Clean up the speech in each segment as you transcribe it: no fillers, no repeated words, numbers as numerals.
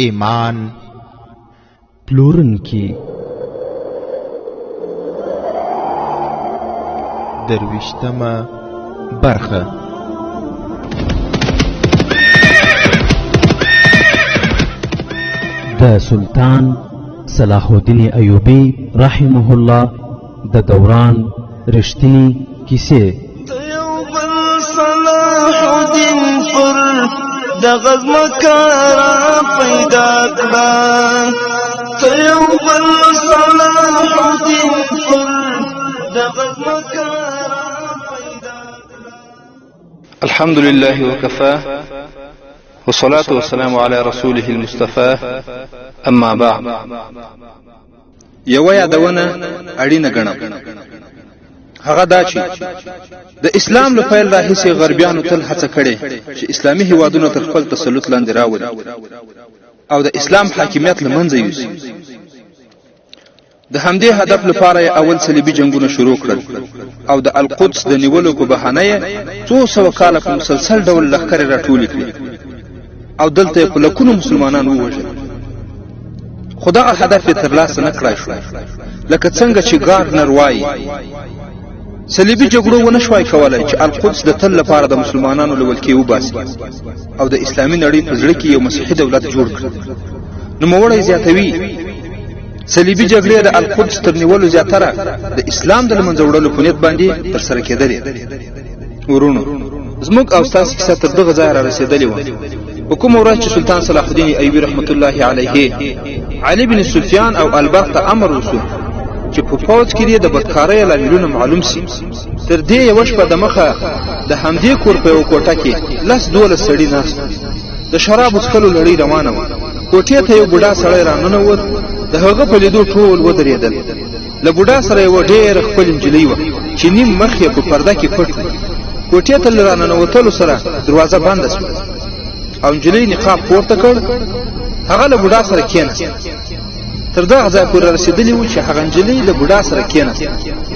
ایمان پلورونکي، 23مه برخه. د سلطان صلاح الدین ایوبي رحمه الله د دوران رښتینی کیسې. یو بل صلاح الدین پر د غزمکا را پیدا کړه، ته یو بل صلاح الدین پر د غزمکا را پیدا کړه. الحمد لله وكفى، والصلاة والسلام على رسوله المصطفى، أما بعد. یوه یادونه اړینه ګڼم، هغه دا چې د اسلام له پیل راهیسې غربیانو تل هڅه کړې چې اسلامي هیوادونه تر خپل تسلط لاندې راولي او د اسلام حاکمیت له منځه یوسي. د همدې هدف لپاره یې اول صلیبي جنګونه شروع کړل او د القدس د نیولو په بهانه یې څو سوه کاله په مسلسل ډول لښکرې راټولې کړې او دلته یې په لکونو مسلمانان ووژل. خو دغه هدف یې ترلاسه نه کړای شو. لکه څنګه چې ګارډنر وایي، صلیبي جګړو ونه شوای کولی چې القدس د تل لپاره د مسلمانانو له ولکې وباسي او د اسلامي نړۍ په زړه کې یو مسیحي دولت جوړ کړي. نوموړی زیاتوي، صلیبي جګړې د القدس تر نیولو زیاتره د اسلام د له منځه وړلو په نیت باندې ترسره کېدلې. وروڼو، زموږ او ستاسو کیسه تر دغه ځایه را رسېدلې وه، په کومه ورځ چې سلطان صلاح الدین ایوبي رحمت الله علیه علي بن سفیان او البرق ته امر وشو چې په پوځ کې دې د بدکارۍ لاملونه معلوم سي. تر دې یوه شپه دمخه د همدې کور په یوه کوټه کې 10 12 سړي ناست، د شرابو څښلو لړۍ روانه وه. کوټې ته یو بوډا سړی راننوت. د هغه په لیدو ټول ودرېدل. له بوډا سره یوه ډېره ښکلې نجلۍ وه چې نیم مخ یې په پرده کې پټ و. کوټې ته له راننوتلو سره دروازه بنده شوه او نجلۍ نقاب پورته کړ. هغه له بوډا سره کېناسته. تر دغه ځای پورې رسېدلي وو چې هغه نجلۍ له بوډا سره کېناسته.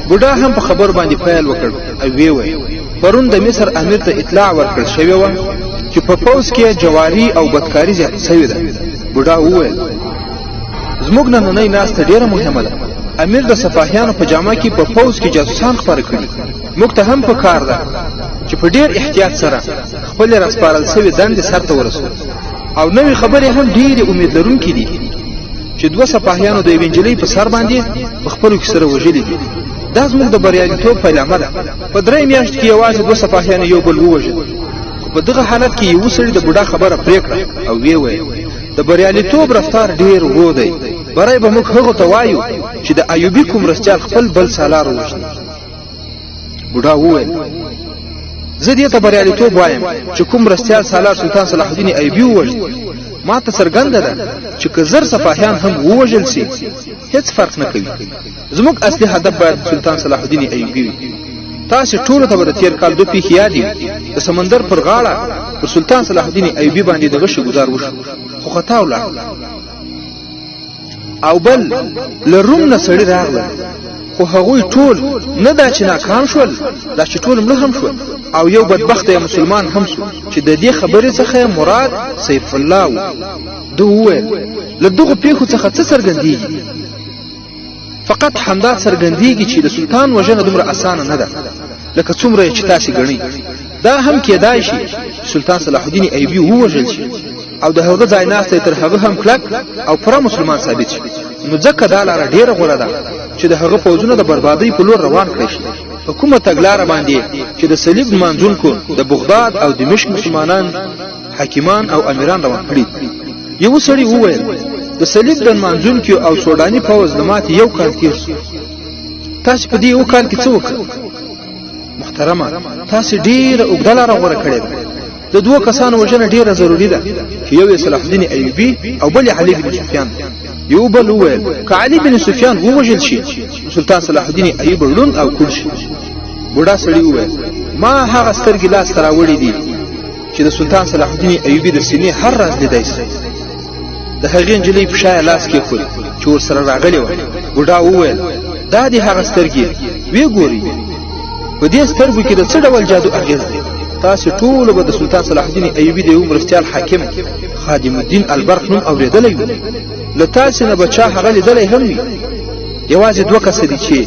بوډا هم په خبرو باندې پیل وکړ او ویې ویل، پرون د مصر امیر ته اطلاع ورکړل شوې وه چې په پوځ کې جواري او بدکاري زیاته شوې ده. بوډا وویل، زموږ نننۍ ناسته ډېره مهمه ده. امیر د سپاهیانو په جامه کې په پوځ کې جاسوسان خپاره کړي. موږ ته هم په کار ده چې په ډېر احتیاط سره خپلې راسپارل شوې دندې سرته ورسوو. او نوې خبرې هم ډېرې امید لرونکې دي چې دوه سپاهیانو د یوې نجلۍ په سر باندې په خپلو کې سره وژلي دي. دا زموږ د بریالیتوب پیلامه ده. په 3 میاشتو کې یوازې دوه سپاهیانو یو بل ووژل. خو په دغه حالت کې یو سړي د بوډا خبره پرې کړه او ویې ویل، د بریالیتوب رفتار ډېر ورو دی. بری به موږ هغو ته وایو چې د ایوبي کوم مرستیال خپل بل سالار ووژني. بوډا وویل، زه دې ته بریالیتوب وایم چې کوم مرستیال سالار سلطان صلاح الدین ایوبي ووژني. ما ته څرګنده ده چې که 1000 سپاهیان هم ووژل سي هیڅ فرق نه کوي. زموږ اصلي هدف باید سلطان صلاح الدین ایوبي وي. تاسې ټولو ته به د تېر کال دوه پېښې یادې وي. د سمندر پر غاړه پر سلطان صلاح الدین ایوبي باندې د غشي ګزار وشو، خو خطا ولاړ. او بل له روم نه سړي راغلل، خو هغوی ټول نه دا چې ناکام شول، دا چې ټول مړه هم شول او یو بدبخته مسلمان هم شو چې د دې خبرې څخه مراد سیف الله و. ده وویل، له دغو پیښو څخه څه څرګندیږي؟ فقط همدا څرګندیږي چې د سلطان وژنه دومره اسانه نه ده لکه څومره یې چې تاسې ګڼئ. دا هم کېدای شي چې سلطان صلاح الدین ایوبي ووژل شي او د هغه ځای ناستی تر هغه هم کلک او پوره مسلمان ثابت شي. نو ځکه دا لاره ډېره غوره ده چې د هغه پوځونه د بربادۍ په لور روان کړی شي، په کومه تګلاره باندې چې د صلیب لمانځونکو د بغداد او دمشق مسلمانان حاکمان او امیران روان کړي. یو سړي وویل، د صلیب د لمانځونکو او سوډاني پوځ له ماتې یو کال تېر شو. تاسې په دې یو کال کې څه وکړل؟ محترمه، تاسې ډېره اوږده لاره غوره کړې ده. د دوو کسانو وژنه ډېره ضروري ده چې یو یې صلاح الدین ایوبي او بل یې علي بن سفیان. یو بل وویل، که علي بن سفیان ووژل شي نو سلطان صلاح الدین ایوبي ړوند او کوڼ شي. بوډا سړي وویل، ما هغه سترګې لاسته راوړې دي چې د سلطان صلاح الدین ایوبي د سینې هر راز لیدای شي. د هغې نجلۍ په شا یې لاس کېښود چې ورسره راغلې وه. بوډا وویل، دا دي هغه سترګې، ویې ګورئ، په دې سترګو کې د څه ډول جادو اغېز دی. تاسې ټولو به د سلطان صلاح الدین ایوبي د یو مرستیال حاکم خادم الدین البرق نوم اورېدلی وي، له تاسې نه به چا هغه لیدلی هم وي. یوازې دوه کسه دي چې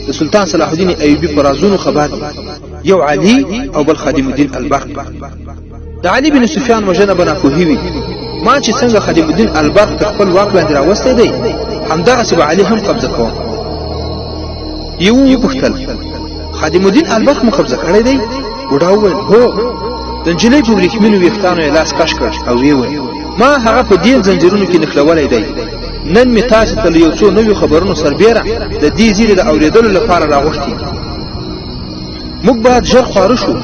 د سلطان صلاح الدین ایوبي په رازونو خبر دي، یو علي او بل خادم الدین البرق. د علي بن سفیان وژنه به ناپوهي وي. ما چې څنګه خادم الدین البرق تر خپل واک لاندې راوستی دی، همدغسې به علي هم قبضه کوم. یو وپوښتل، خادم الدین البرق مو قبضه کړی دی؟ بوډا وویل، هو. د نجلۍ په وریښمینو ویښتانو یې لاس کش کړ او ویې ویل، ما هغه په دې ځنځیرونو کې نښلولی دی. نن مې تاسې ته له یو څو نویو خبرونو سربېره د دې زیري د اورېدلو لپاره راغوښتي. موږ باید ژر خواره شو،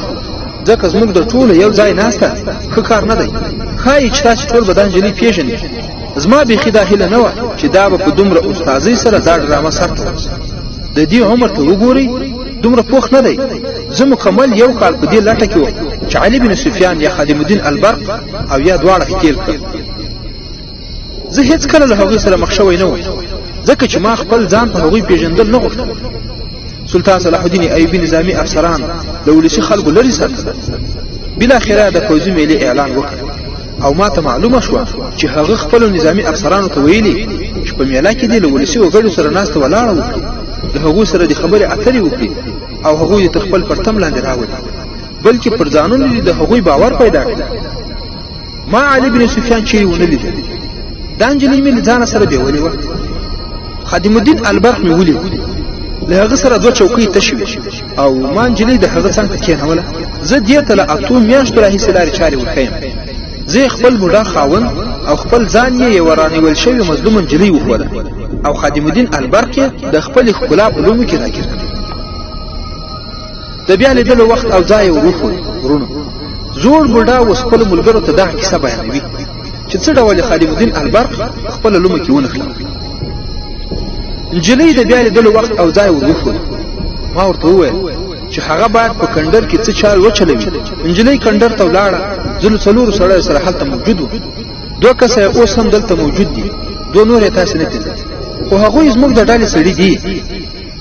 ځکه زموږ د ټولو یو ځای ناسته ښه کار نه دی. ښایي چې تاسې ټول به دا نجلۍ پېژنئ. زما بیخي دا هیله نه وه چې دا به په دومره استاذۍ سره دا ډرامه سرته ورسوي. د دې عمر ته وګورئ، دومره پوخ نه دی. زه مکمل یو کال په دې لټه کې وم چې علي بن سفیان یا خادم الدین البرق او یا دواړه ښکېل کړم. زه هېڅکله له هغوی سره مخ شوی نه وم، ځکه چې ما خپل ځان په هغوی پېژندل نه غوښتل. سلطان صلاح الدین ایوبي نظامي افسران له ولسي خلکو لرې ساتل. بالاخره د پوځي میلې اعلان وکړ او ما ته معلومه شوه چې هغه خپلو نظامي افسرانو ته ویلي چې په میله کې دې له ولسي وګړو سره ناسته ولاړه وکړي، له هغوی سره دې خبرې اترې وکړي او هغوی دې تر خپل پرتم لاندې راولي، بلکې پر ځانونو دې د هغوی باور پیدا کړي. ما علي بن سفیان چیرې ونه لید. دا نجلۍ مې له ځانه سره بیولې وه. خادم الدین البرق مې ولید، له هغه سره دوه چوکۍ تشې وې او ما نجلۍ د هغه څنګ ته کېنوله. زه دې ته له 8 میاشتو راهیسې لارې چارې ورښیم. زه یې خپل بوډا خاوند او خپل ځان یې یوه رانیول شوې مظلومه نجلۍ وښوده او خادم الدین البرق یې د خپلې ښکلا په لومو کې راګیر کړ. د بیا لیدلو وخت او ځای یې ور وښود. وروڼو، زوړ بوډا اوس خپلو ملګرو ته دغه کیسه بیانوي چې څه ډول یې خادم الدین البرق په خپله لومه کې ونښلوه. نجلۍ د بیا لیدلو وخت او ځای ور وښود. ما ورته وویل چې هغه باید په کنډر کې څه چال وچلوي. نجلۍ کنډر ته ولاړه. زه له 4 سړیو سره هلته موجود وم. 2 کسه یې اوس هم دلته موجود دي، 2 نور یې تاسې نه پېژنئ، خو هغوی زموږ د ډلې سړي دي.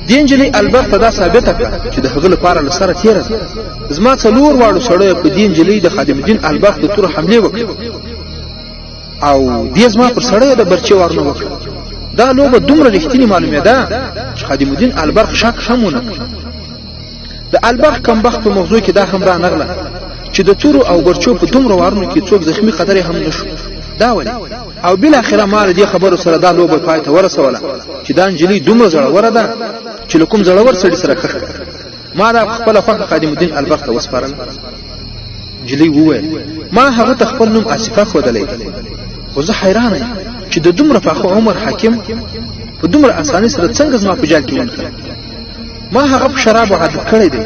دې نجلۍ البرق ته دا ثابته کړه چې د هغه لپاره له سره تېره ده. زما 4 واړو سړیو په دې نجلۍ د خادم الدین البرق د تورو حملې وکړې او دې زما پر سړیو د برچې وارونه وکړه. دا لوبه دومره رښتینې معلومېده چې خادم الدین البرق شک هم ونه کړ. د البرق کمبخت په موضوع کې دا هم رانغله چې د تورو او برچو په دومره وارونو کې څوک زخمي قدرې هم نه شو. دا ولې؟ او بالاخره ما له دې خبرو سره دا لوبه پای ته ورسوله چې دا نجلۍ دومره زړوره ده چې له کوم زړور سړي سره ښه ښکاري. ما دا په خپله خوښه خادم الدین البرق ته وسپارله. نجلۍ وویل، ما هغه ته خپل نوم آصفه ښودلی دی، خو زه حیرانه یم چې د دومره پاخه عمر حاکم په دومره اسانۍ سره څنګه زما په جال کې ونښلي. ما هغه په شرابو عادت کړی دی،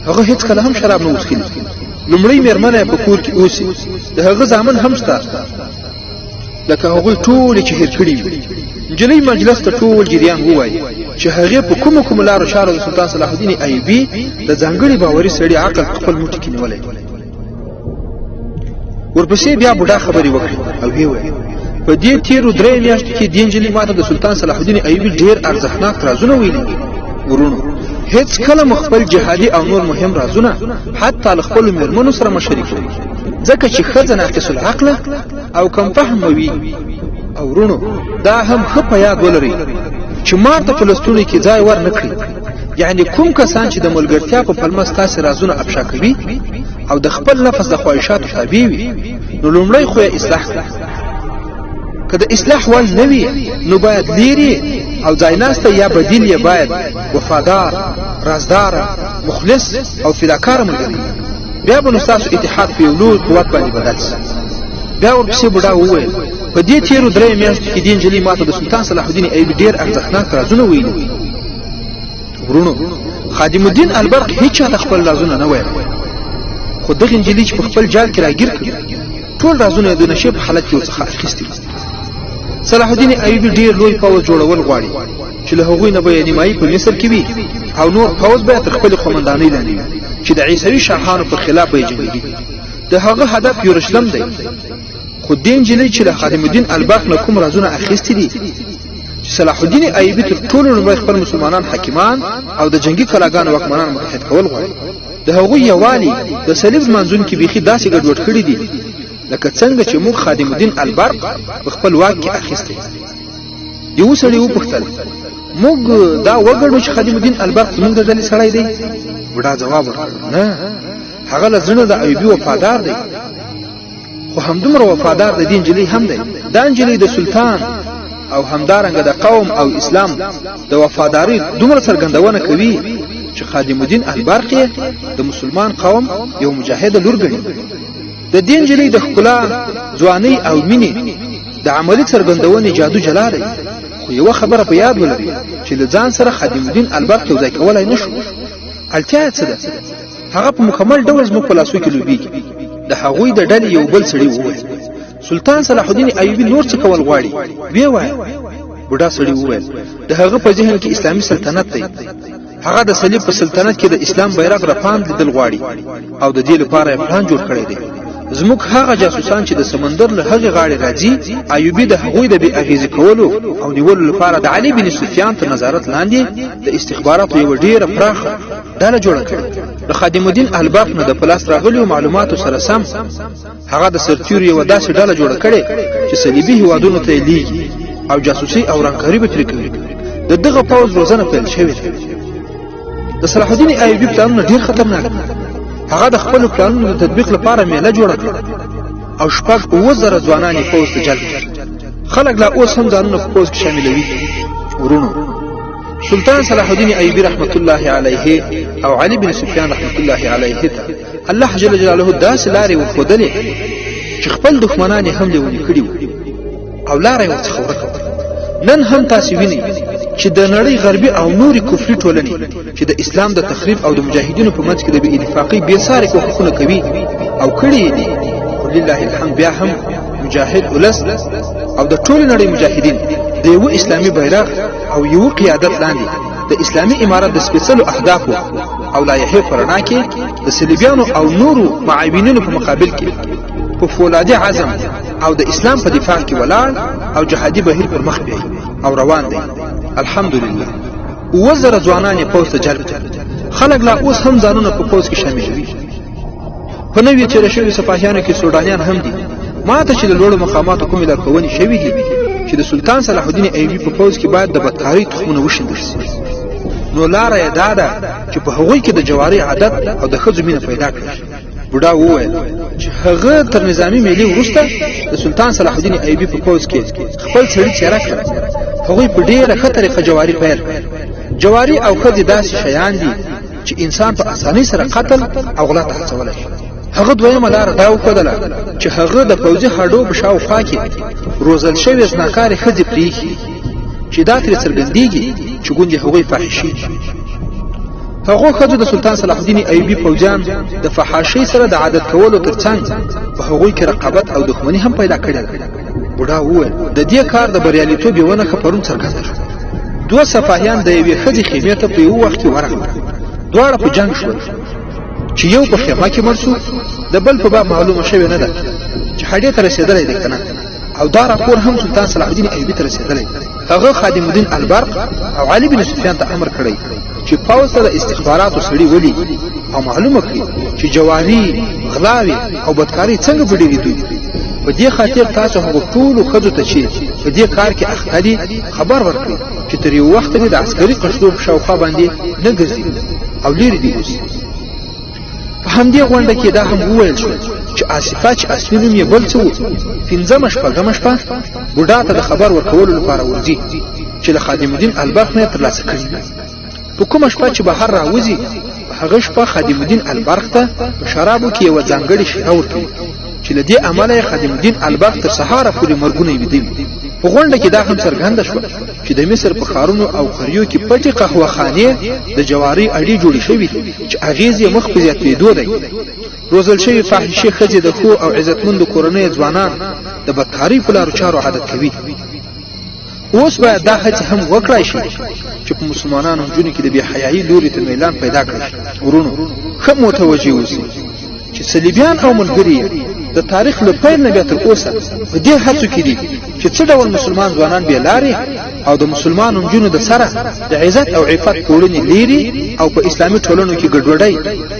هغه هېڅکله هم شراب نه و څښلي. لومړۍ مېرمنه یې په کور کې اوسي، د هغه زامن هم شته، لکه هغوی ټولې چې هېر کړي وي. نجلۍ مجلس ته ټول جریان ووایي چې هغې په کومو کومو لارو چارو د سلطان صلاح الدین ایوبي د ځانګړي باوري سړي عقل په خپل موټي کې نیولی. ورپسې بیا بوډا خبرې وکړې او ویې ویل، په دې تېرو 3 میاشتو کې دې نجلۍ ماته د سلطان صلاح الدین ایوبي ډېر ارزښتناک رازونه ویلي. وروڼو، هېڅکله مو خپل جهادي او نور مهم رازونه حتی له خپلو مېرمنو سره مه شریکوئ، ځکه چې ښځه ناقص العقله او کم فهمه وي. او وروڼو، دا هم ښه په یاد ولرئ چې مار ته په لستوڼي کې ځای ور نه کړئ. یعنې کوم کسان چې د ملګرتیا په پلمه ستاسې رازونه افشا کوي او د خپل نفس د خواهشاتو تابع وي، نو لومړی خو یې اصلاح کړئ. که د اصلاح وړ نه وي نو باید لیرې او ځایناستی یا بدیل یې باید وفادار، رازداره، مخلص او فداکاره ملګری وي. بیا به نو ستاسو اتحاد په یو لوی قوت باندې بدل شي. بیا ورپسې بوډا وویل، په دې تېرو 3 میاشتو کې دې نجلۍ ماته د سلطان صلاح الدین ایوبي ډېر ارزښتناک رازونه ویلي دي. وروڼو، خادم الدین البرق هیچا ته خپل رازونه نه ویل، خو دغې نجلۍ چې په خپل جال کې راګیر کړ، ټول رازونه یې د نشې په حالت کې ورڅخه اخیستي وو. صلاح الدین ایوبي ډېر لوی پوځ جوړول غواړي چې له هغوی نه به یې نیمایي په مصر کې وي او نور پوځ به یې تر خپلې قومندانۍ لاندې وي چې د عیسوي شاهانو پر خلاف به یې جنګېږي. د هغه هدف یروشلم دی. خو دې نجلۍ چې له خادم الدین البرق نه کوم رازونه اخیستي دي چې صلاح الدین ایوبي تر ټولو لومړی خپل مسلمانان حاکمان او د جنګي کلاګانو واکمنان متحد کول غواړي. د هغوی یووالي د صلیب لمانځونکي بیخي داسې ګډوډ کړي دي لکه څنګه چې موږ خادم الدین البرق په خپل واک کې اخیستی. یو سړي وپوښتل، موږ دا وګڼو چې خادم الدین البرق زموږ د ډلې سړی دی؟ بوډا ځواب ورکړ، نه، هغه له زړه د ایوبي وفادار دی، خو همدومره وفادار د دې نجلۍ هم دی. دا نجلۍ د سلطان او همدارنګه د قوم او اسلام د وفادارۍ دومره څرګندونه کوي چې خادم الدین البرق یې د مسلمان قوم یو مجاهده لور ګڼي. د دې نجلۍ د ښکلا، ځوانۍ او مینې د عملي څرګندونې جادو جلا دی، خو یوه خبره په یاد ولرئ چې له ځان سره خادم الدین البرق یو ځای کولای نه شو. اړتیا یې څه ده؟ هغه په مکمل ډول زموږ په لاسو کې لوبیږي. د هغوی د ډلې یو بل سړي وویل، سلطان صلاح الدین ایوبي نور څه کول غواړي؟ ویې وایه. بوډا سړي وویل، د هغه په ذهن کې اسلامي سلطنت دی. هغه د صلیب په سلطنت کې د اسلام بیرغ رپاند لیدل غواړي او د دې لپاره یې پلان جوړ کړی دی. زموږ هغه جاسوسان چې د سمندر له هغې غاړې راځي، ایوبي د هغوی د بې اغېزې کولو او نیولو لپاره د علي بن سفیان تر نظارت لاندې د استخباراتو یوه ډېره پراخه ډله جوړه کړې. له خادم الدین البرق نه د په لاس راغلیو معلوماتو سره سم هغه د سرتیرو یوه داسې ډله جوړه کړې چې صلیبي هیوادونو ته یې لیږي او جاسوسي او ورانکاري به ترې کوي. د دغه پوځ روزنه پیل شوې ده. د صلاح الدین ایوبي پلانونه ډېر خطرناک دي. هغه د خپلو پلانونو د تطبیق لپاره میله جوړه کړه او 6-7 زره ځوانان یې پوځ ته جلب کړل. خلک لا اوس هم ځانونه په پوځ کې شاملوي. وروڼو، سلطان صلاح الدین ایوبي رحمت الله علیه او علي بن سفیان رحمت الله علیه ته الله جل جلاله داسې لارې ورښودلې چې خپل دښمنان یې هم لیوني کړي وو او لاره یې ورڅخه ورکه وه. نن هم تاسې وینئ چې د نړۍ غربي او نورې کفري ټولنې چې د اسلام د تخریب او د مجاهدینو په منځ کې د بې اتفاقۍ بې سارې کوښښونه کوي او کړي یې دي، خو لله الحمد بیا هم مجاهد ولس او د ټولې نړۍ مجاهدین د یوه اسلامي بیرغ او یوه قیادت لاندې د اسلامي امارت د سپېڅلو اهدافو او لایحې په رڼا کې د صلیبیانو او نورو معاونینو په مقابل کې په فولادي عزم او د اسلام په دفاع کې ولاړ او جهادي بهیر پر مخ بیایي او روان دی. الحمدلله 7000 ځوانان یې پوځ ته جلب کړل. خلک لا اوس هم ځانونه په پوځ کې شاملوي. په نویو تېرو شویو سپاهیانو کې سوډانیان هم دي. ما ته چې د لوړو مقاماتو کومې لارښوونې شوې دي چې د سلطان صلاح الدین ایوبي په پوځ کې باید د بدکارۍ تخمونه وشیندل شي، نو لاره یې دا ده چې په هغوی کې د جوارۍ عادت او د ښځو مینه پیدا کړي. بوډا وویل چې هغه تر نظامي میلې وروسته د سلطان صلاح الدین ایوبي په پوځ کې خپل سړي څیره کړل. هغوی په ډېره ښه طریقه جواري پیل کړه. جواري او ښځې داسې شیان دي چې انسان په اسانۍ سره قتل او غلا ته هڅولی شي. هغه دویمه لاره دا وښودله چې هغه د پوځي هډو په شاوخوا کې روزل شوې زناکارې ښځې پرېږدي چې دا ترې څرګندېږي چې ګوندې هغوی فاحشې دي. هغو ښځو د سلطان صلاح الدین ایوبي پوځیان د فحاشۍ سره د عادت کولو تر څنګ په هغوی کې رقابت او دښمني هم پیدا کړې ده. بوډا وویل، د دې کار د بریالیتوب یوه نښه پرون څرګنده شوه. دوه سپاهیان د یوې ښځې خیمې ته په یوه وخت کې ورغلل. دواړه په جنګ شول چې یو په خیمه کې مړ شو، د بل په باب معلومه شوې نه ده چې هډې ته رسېدلی دی که نه. او دا راپور هم سلطان صلاح الدین ایوبي ته رسېدلی. هغه خادم الدین البرق او علي بن سفیان ته امر کړی چې پوځ ته د استخباراتو سړي ولیږي او معلومه کړي چې جواري، غلاوې او بدکارۍ څنګه په ډېرېدو دي. په دې خاطر تاسو هغو ټولو ښځو ته چې په دې کار کې اخته دي خبر ورکړئ چې تر یو وخته دې د عسکري قشلو په شاوخوا باندې نه ګرځي او لیرې دې اوسي. په همدې غونډه کې دا هم وویل شول چې آصفه چې اصلي نوم یې بل څه و، پنځمه شپږمه شپه بوډا ته د خبر ورکولو لپاره ورځي چې له خادم الدین البرق نه یې ترلاسه کړي. په کومه شپه چې بهر راوځي، په هغه شپه خادم الدین البرق ته په شرابو کې یوه ځانګړې شیره ورکوي چې له دې امله یې خادم الدین البرق تر سهاره پورې مرګونه ویده وي. په غونډه کې دا هم څرګنده شوه چې د مصر په ښارونو او قریو کې پټې قهوه خانې د جوارۍ اډې جوړې شوې دي چې اغېز یې مخ په زیاتېدو دی. روزل شوې فاحشې ښځې د ښو او عزتمندو کورنیو ځوانان د بدکارۍ په لارو چارو عادت کوي. اوس باید دا هڅې هم وکړای شي چې په مسلمانانو نجونو کې د بې حیایي لوري ته میلان پیدا کړي. وروڼو، ښه متوجه اوسئ چې صلیبیان او ملګري یې د تاریخ له پیل نه بیا تر اوسه په دې هڅو کې دي چې څه ډول مسلمان ځوانان بې لارې او د مسلمانو نجونو د سره د عزت او عفت پوړنې لیرې او په اسلامي ټولنو کې ګډوډۍ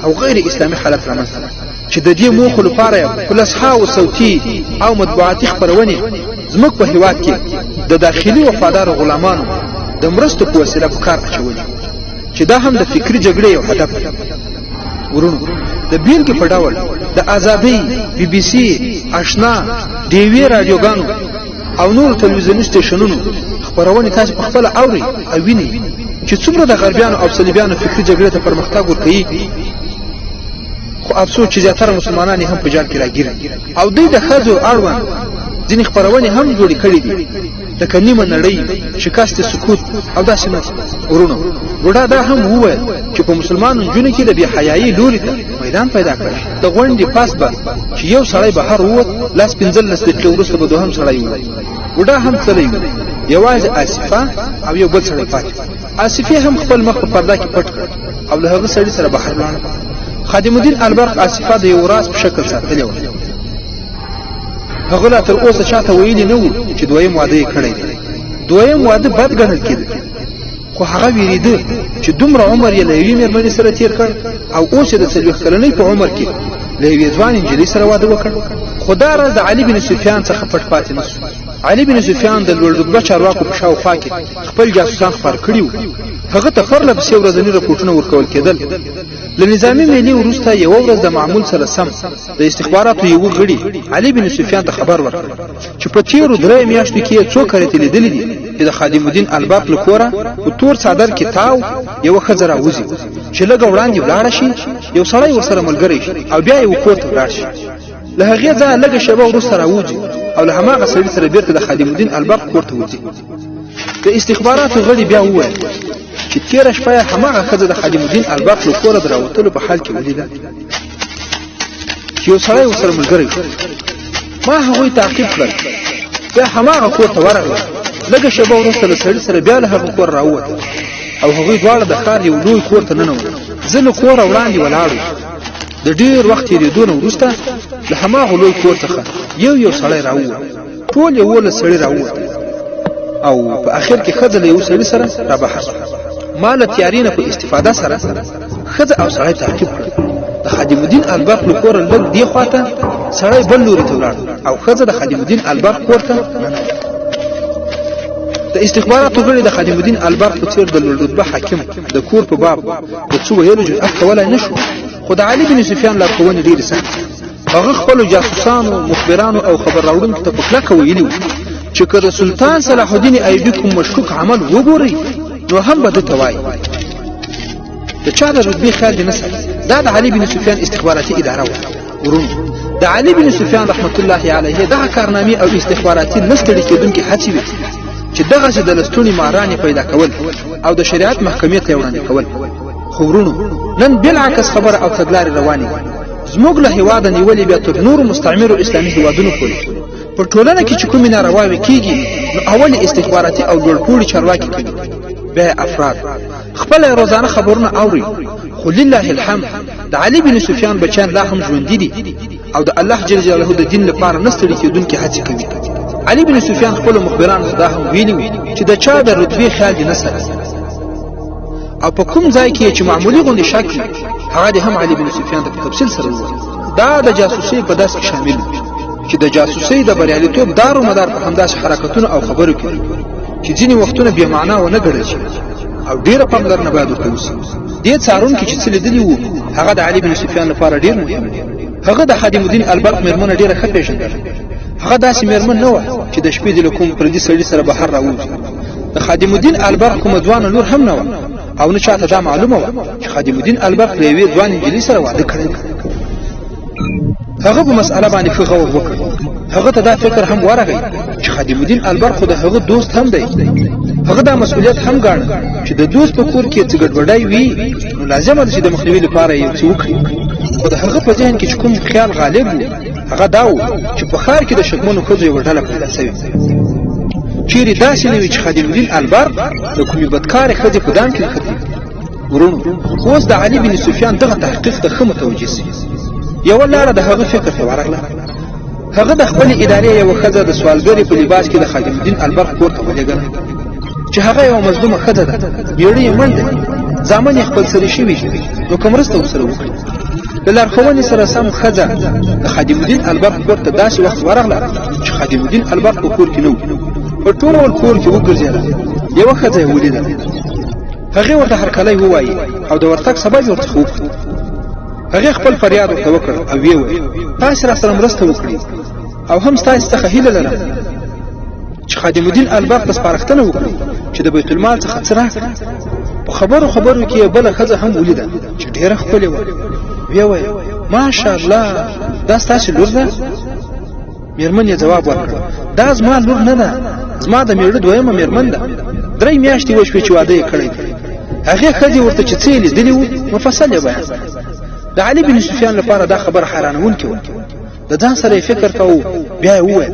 او غیر اسلامي حالت رامنځته کړي. چې د دې موخو لپاره یې په لسهاوو صوتي او مطبوعاتي خپرونې زموږ په هیواد کې د داخلي وفادارو غلامانو د مرستو په وسیله په کار اچولي، چې دا هم د فکري جګړې یو هدف دی. وروڼو، د بیلګې په ډول د ازادۍ، بي بي سي، اشنا، ډیوې راډیوګانو او نورو تلویزیوني سټیشنونو خپرونې تاسې په خپله اورئ او وینئ چې څومره د غربیانو او صلیبیانو فکري جګړې ته پرمختګ ورکوي. خو افسوس چې زیاتره مسلمانان یې هم په جال کې راګیر دي او دوی د ښځو اړوند ځینې خپرونې هم جوړې کړې دي، لکه نیمه نړۍ، شکست سکوت او داسې نور. وروڼو، بوډا دا هم وویل چې په مسلمانو نجونو کې د بې حیایۍ لوري ته میدان پیدا کړی. د غونډې پس به چې یو سړی بهر ووت، لس 15 دقیقې وروسته به دوهم سړی ووت. بوډا هم تللی و، یوازې آصفه او یو بل سړی پاتې. آصفې هم خپل مخ په پرده کې پټ کړ او له هغه سړي سره بهر لاړه. خادم الدین البرق آصفه د یو راز په شکل ساتلې وه. هغه لا تر اوسه چاته ویلي نه وو چې دویم واده یې کړی دی. دویم واده بد ګڼل کېده، خو هغه ویرېده چې دومره عمر یې له یوې مېرمنې سره تېر کړ او اوس یې د 40 کلنۍ په عمر کې له یوې ځوانې نجلۍ سره واده وکړ. خو دا راز د علي بن سفیان څخه پټ پاتې نه شو. علي بن سفیان د لوړ رتبه چارواکو په شاوخوا کې خپل جاسوسان خپاره کړي وو. هغه ته پرله پسې ورځني رپوټونه ورکول کېدل. له نظامي میلې وروسته یوه ورځ د معمول سره سم د استخباراتو یوه غړي علي بن سفیان ته خبر ورکړ چې په تېرو 3 میاشتو کې یې څو کرتې لیدلي دي چې د خادم الدین البرق له کوره په تور څادر کې تاو یوه ښځه راوځي، چې لږه وړاندې ولاړه شي، یو سړی ورسره ملګری شي او بیا یې کور ته ولاړ شي. له هغې ځایه لږه شېبه وروسته راوځي او له هماغه سړي سره بیرته د خادم الدین البرق کور ته وځي. د استخباراتو غړي بیا وویل چې تېره شپه یې هماغه ښځه د خادم الدین البرق له کوره د راوتلو په حال کې ولیده چې یو سړی ورسره ملګری شو. ما هغوی تعقیب کړل، بیا هماغه کور ته ورغلم. لږه شېبه وروسته له سړي سره بیا له هغه کوره راووتل او هغوی دواړه د ښار یو لوی کور ته ننوتل. زه له کوره وړاندې ولاړ وم. د ډېر وخت تېرېدو نه وروسته له هماغه لوی کور څخه یو یو سړی راووت. ټول 11 سړي راووتل او په اخر کې ښځه له یو سړي سره را بهر شوه. ما له تیارې نه په استفاده سره ښځه او سړی تعقیب کړل. د خادم الدین البرق له کوره لږ دې خوا ته سړی بل لوري ته ولاړ او ښځه د خادم الدین البرق کور ته ننوته. د استخباراتو غړي د خادم الدین البرق په څېر د لوړ رتبه حاکم د کور په باب د څه ویلو جرأت کولای نه شو، خو د علي بن سفیان لارښوونې ډېرې سختې. هغه خپلو جاسوسانو، مخبرانو او خبر راوړونکو ته په کلکه ویلي وو چې که د سلطان صلاح الدین ایوبي کوم مشکوک عمل وګورئ نو هم به ده ته وایي. د چا د رتبې خیال دې نه ساتي. دا د علي بن سفیان استخباراتي اداره وه. وروڼو، د علي بن سفیان رحمت الله علیه دغه کارنامې او استخباراتي نه ستړي کېدونکې هڅې وې چې دغسې د لستوڼي ماران یې پیدا کول او د شریعت محکمې ته یې وړاندې کول. خو وروڼو، نن بالعکس خبره او تګلارې روانې دي. زموږ له هیواده نیولې بیا تر نورو مستعمرو اسلامي هیوادونو پورې په ټولنه کې چې کومې نارواوې کیږي نو اول استخباراتي او لوړپوړي چارواکي کوي، بیا افراد خپله روزانه خبرونه اوري. خو لله الحمد د علي بن سفیان بچیان لا هم ژوندي دي او د الله جل جلاله د دین لپاره نه ستړي کېدونکې هڅې کوي. علي بن سفیان خپلو مخبرانو ته دا هم ویلي وو چې د چا د رتبې خیال دې نه ساتي او په کوم ځای کې چې معمولي غوندې شک وي هغه دې هم علي بن سفیان ته په تفصیل سره ووایي. دا د جاسوسۍ په درس کې شامل وو چې د جاسوسۍ د بریالیتوب دار و مدار په همداسې حرکتونو او خبرو کې دی چې ځینې وختونه بې معنا ونه ګڼل شي او ډېره پاملرنه باید ورته وشي. دې څارونکي چې څه لیدلي وو هغه د علي بن سفیان لپاره ډېر مهم و. هغه د خادم الدین البرق مېرمنه ډېره ښه پېژندله. هغه داسې مېرمن نه وه چې د شپې دې له کوم پردي سړي سره بهر راووځي. د خادم الدین البرق کومه ځوانه لور هم نه وه او نه چاته دا معلومه وه چې خادم الدین البرق له یوې ځوانې نجلۍ سره واده کړی دی. هغه په مسأله باندې ښه غور وکړ. هغه ته دا فکر هم ورغی چې خادم الدین البرق خو د هغه دوست هم دی. هغه دا مسؤلیت هم ګاڼه چې د دوست په کور کې څه ګډوډی وي نو لازمه ده چې د مخنیوي لپاره یې یو څه وکړي. خو د هغه په ذهن کې چې کوم خیال غالب و هغه دا و چې په ښار کې د شکمنو ښځو یوه ډله پیدا سوې، چیرې داسې نه وي چې خادم الدین البرق د کومې بدکارې ښځې په دام کې نښتی. وروڼو، اوس د علي بن سفیان دغه تحقیق ته ښه متوجه سي. یوه لاره د هغه فکر ته ورغله. هغه د خپلې ادارې یوه ښځه د سوالګرې په لباس کې د خادم الدین البرق کور ته ولېږله چې هغه یوه مظلومه ښځه ده، مېړه یې مړ دی، زامن یې خپلسري شوي، نو که مرسته ورسره وکړي. د لارښوونې سره سم ښځه د خادم الدین البرق کور ته داسې وخت ورغله چې خادم الدین البرق په کور کې نه و. په ټول کور کې وګرځېده، یوه ښځه یې ولیده. هغې ورته هرکلی ووایي او د ورتګ سبب یې ورڅخه وپوښت. هغې خپل فریاد ورته وکړ او ویې ویل: تاسې راسره مرسته وکړئ او هم ستاسې څخه هیله لرم چې خادم الدین البرق ته سپارښتنه وکړي چې د بیت المال څخه څه راکړي. په خبرو خبرو کې یې بله ښځه هم ولیده چې ډېره ښکلې وه. ویې ویل: ماشاءالله، دا ستاسې لور ده؟ میرمن یې ځواب ورکړ: دا زما لور نه ده، زما د میړه دویمه میرمن ده. 3 میاشتې وشوې چې واده یې کړی دی. هغې ښځې ورته چې څه یې لیدلي وو مفصل یې بیان کړ. د علي بن سفیان لپاره دا خبره حیرانوونکې وه. د ځان سره یې فکر کاوه، بیا یې وویل: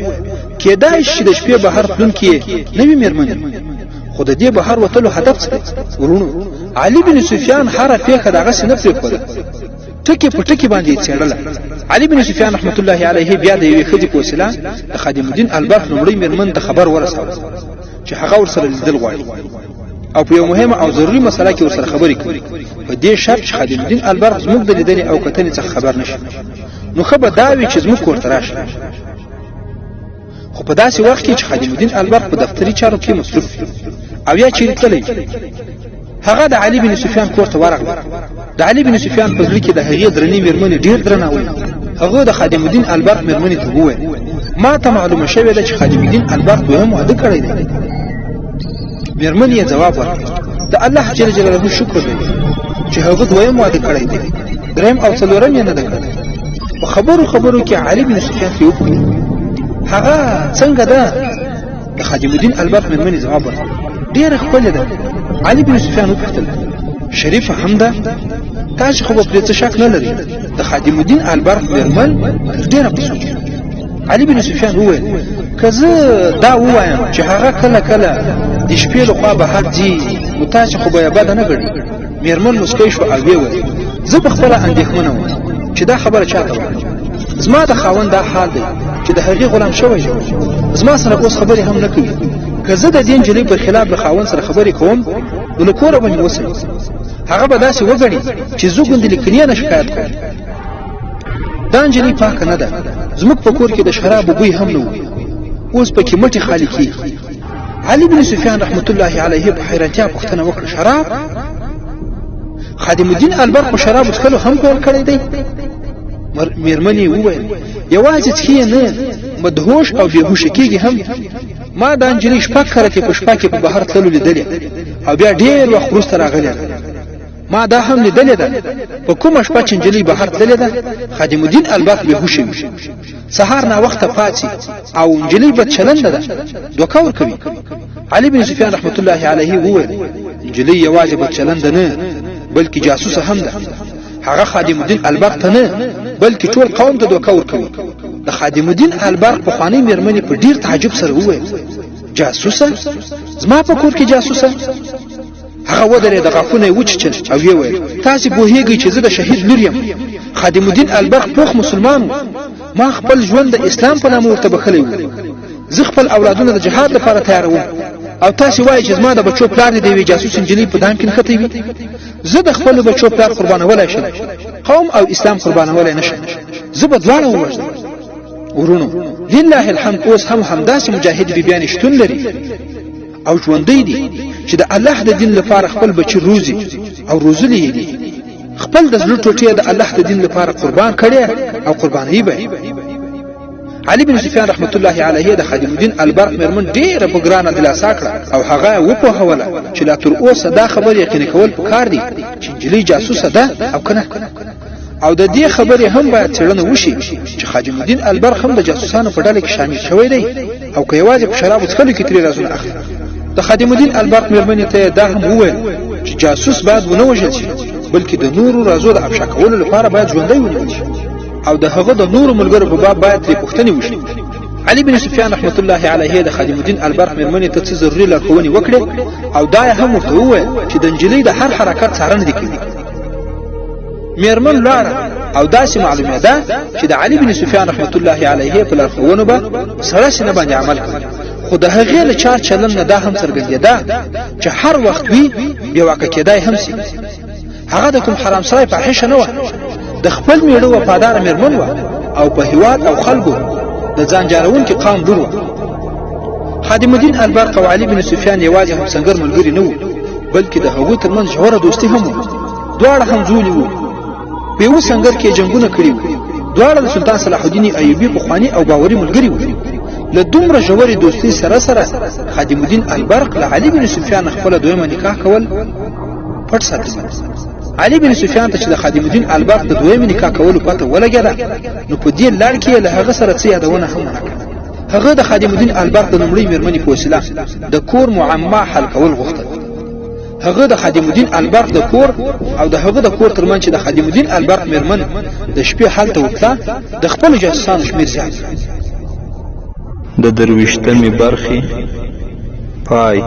کېدای شي چې د شپې بهر تلونکې یې نوې میرمن وي، خو د دې بهر وتلو هدف څه دی؟ وروڼو، علي بن سفیان هره پېښه دغسې نه پرېښوده، ټکي په ټکي باندې یې څېړله. علي بن سفیان رحمت الله علیه بیا د یوې ښځې په وسیله د خادم الدین البرق لومړۍ میرمن ته خبر ورساوه چې هغه ورسره لیدل غواړي او په یو مهمه او ضروري مسله کې ورسره خبرې کوي، په دې شرط چې خادم الدین البرق زموږ د لیدنې او کتنې څخه خبر نه شي، نو ښه به دا وي چې زموږ کور ته راشي. خو په داسې وخت کې چې خادم الدین البرق په دفتري چارو کې مصروف وي او یا چیرې تللی وي، هغه د علي بن سفیان کور ته ورغله. د علي بن سفیان په زړه کې د هغې درنې میرمنې ډېر درناوی. هغه د خادم الدین البرق میرمنې ته وویل: ما ته معلومه شوې ده چې خادم الدین البرق دویم واده کړی دی. میرمنې یې ځواب ورکړ: د الله جل جلاله شکر دی چې هغه دویم واده کړی دی، دریم او څلورم یې نه ده کړی. په خبرو خبرو کې علي بن سفیان ترې وپوښتل: هغه څنګه ده؟ د خادم الدین البرق میرمنې ځواب ورکړ: ډېره ښکلې ده. علي بن سفیان وپوښتل: شریفه هم ده؟ تاسې خو به پرې څه شک نه لرئ. د خادم الدین البرق میرمن تر ډېره په سوچ. علي بن سفیان وویل: که زه دا ووایم چې هغه کله کله د شپې لخوا بهر ځي، نو تاسې خو به یې بده نه ګڼئ؟ میرمن موسکۍ شوه او ویې ویل: زه په خپله اندېښمنه وم چې دا خبره چاته وکړم. زما د خاوند دا حال دی چې د هغې غلام شوی دی، زما سره اوس خبرې هم نه کوي. که زه د دې نجلۍ پر خلاف له خاوند سره خبرې کوم، نو له کوره به مې وسوي. هغه به داسې وګڼي چې زه ګوندې له کینې نه شکایت کوم. دا نجلۍ پاکه نه ده، زموږ په کور کې د شرابو بوی هم نه و، اوس پکې مټې خالي کېږي. علي بن سفیان رحمت الله علیه په حیرانتیا پوښتنه وکړه: شراب؟ خادم الدین البرق په شرابو څښلو هم پیل کړی دی؟ میرمنې وویل: یوازې څښي یې نه، مدهوش او بېهوشه کېږي هم. ما دا نجلۍ 6 کرتې په شپه کې په بهر تللو لیدلې او بیا ډېر وخت وروسته راغلې ده. ما دا هم لیدلې ده، په کومه شپه چې نجلۍ بهر تللې ده، خادم الدین البرق بېهوشه وي، سهار ناوخته پاڅي او نجلۍ بدچلنده ده، دوکه ورکوي. علي بن سفیان رحمت الله علیه وویل: نجلۍ یوازې بدچلنده نه، بلکې جاسوسه هم ده. هغه خادم الدین البرق ته نه، بلکې ټول قوم ته دوکه ورکوي. د خادم الدین البرق پخوانۍ میرمنې په ډېر تعجب سره وویل: جاسوسه؟ زما په کور کې جاسوسه؟ هغه ودرېده، غاښونه یې وچیچل او ویې ویل: تاسې پوهېږئ چې زه د شهید لور یم. خادم الدین البرق پوخ مسلمان و، ما خپل ژوند د اسلام په نامه ورته بښلی و. زه خپل اولادونه د جهاد لپاره تیاروم او تاسې وایئ چې زما د بچو پلار دې د یوې جاسوسې نجلۍ په دام کې نښتی وي. زه د خپلو بچو پلار قربانولی شم، قوم او اسلام قربانولی نه شم. زه به دواړه ووژنم. وروڼو، لله الحمد اوس هم همداسې مجاهد بیبیانې شتون لري او ژوندۍ دي چې د الله د دین لپاره خپل بچي روزي او روزلي یې دي. خپل د زړه ټوټې د الله د دین لپاره قربان کړي او قربانوي به. علي بن سفیان رحمت الله علیه د خادم الدین البرق میرمن ډېره په ګرانه دلاسا کړه او هغه وپوهوله چې لا تر اوسه دا خبر یقیني کول پکار دي چې نجلۍ جاسوسه ده او که نه، او د دې خبرې هم باید څېړنه وشي چې خادم الدین البرق هم د جاسوسانو په ډله کې شامل شوی دی او که یوازې په شرابو څښلو کې ترې رازونه اخلي. د خادم الدین البرق میرمنې ته یې دا هم وویل چې جاسوس باید ونه وژل شي، بلکې د نورو رازو د افشا کولو لپاره باید ژوندی ونیول شي او د هغه د نورو ملګرو په باب باید ترې پوښتنې وشي. علي بن سفیان رحمت الله علیه د خادم الدین البرق میرمنې ته څه ضروري لارښوونې وکړې او دا یې هم ورته وویل چې د نجلۍ د هر حرکت څارنه دې کوي. میرمن لاړه او داسې معلومېده چې د علي بن سفیان رحمت الله علیه په لارښوونو به سړه سینه باندې عمل کوي، خو د هغې له چار چلن نه دا هم څرګندېده چې هر وخت وي بېواکه کېدای هم سي. هغه د کوم حرام سرای فاحشه نه وه. د د خپل میړه وفاداره میرمن وه او په هیواد او خلکو د ځان جارونکي قام لور وه. خادم الدین البرق او علي بن سفیان یوازې همسنګر ملګري نه وو، بلکې د هغوی ترمنځ ژوره دوستي هم وه. دواړه همزولي وو، په یوه سنګر کې جنګونه کړي وو. دواړه د سلطان صلاح الدین ایوبي پخواني او باوري ملګري وو. له دومره ژورې دوستۍ سره سره خادم الدین البرق له علي بن سفیان خپله دویمه نکاح کول پټ ساتلی. علي بن سفیان ته چې د خادم الدین البرق د دویمې نکاح کولو پته ولګېده، نو په دې لړ کې له هغه سره څه یادونه هم ونه کړه. هغه د خادم الدین البرق د لومړۍ میرمنې په وسیله د کور معما حل کول غوښتل. هغه د خادم الدین البرق د کور او د هغه د کور ترمنځ چې د خادم الدین البرق میرمن د شپې هلته ورتله، د خپلو جاسوسانو شمېر زیات. د 23مې برخې پای.